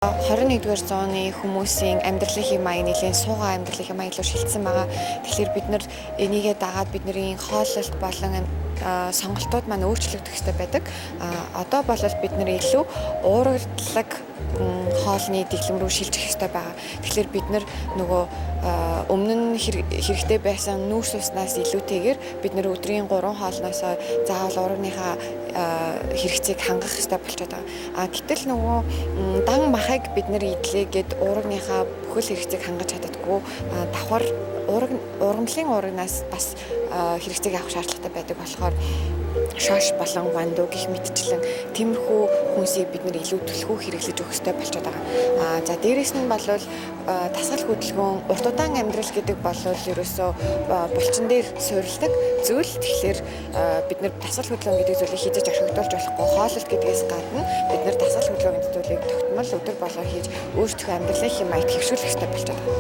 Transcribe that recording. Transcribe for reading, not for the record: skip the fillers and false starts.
21-р зууны хүмүүсийн амьдралын хэв маяг нэлээн суугаа амьдралын хэв маяг руу шилжсэн байгаа. Тэгэхээр бид нар энийгээ дагаад бидний хооллолт болон сонголтууд маань өөрчлөгдөх ёстой байдаг. Одоо бол бид нар илүү уурагдлаг хоолны дэглэм рүү шилжих ёстой байгаа. Тэгэхээр бид нар нөгөө өмнө нь хэрэгтэй байсан нүүрс уснаас илүүтэйгээр бид нар өдрийн 3 хоолноос заавал уурагныхаа хэрэгцээг хангах ёстой болчиход байгаа. Гэтэл нөгөө дан махыг бид нар идлээ гээд уурагныхаа бүхэл хэрэгцээг хангаж чаддаггүй. Давхар уураг ургамлын уурагнаас бас хэрэгцээг авах шаардлагатай байдаг болохоор шош болон ванду гэх мэтчлэн тиймэрхүү хүнсийг бид нар илүү түлхүү хэрэглэж өгөх ёстой болчиход байгаа. За, дээрэс нь бол дасгал хөдөлгөөн, урт удаан амьдрал гэдэг бол ерөөсөө булчин дээр суурилдаг зүйл. Тэгэхээр бид нар дасгал хөдөлгөөн гэдэг зүйлийг хийж орхигдуулж болохгүй. Хооллолт гэдгээс гадна бид нар дасгал хөдөлгөөн гэдэг зүйлийг тогтмол өдөр болгон хийж өөрсдийнхөө амьдралын хэм маягт хэвшүүлэх ёстой болчиход байгаа.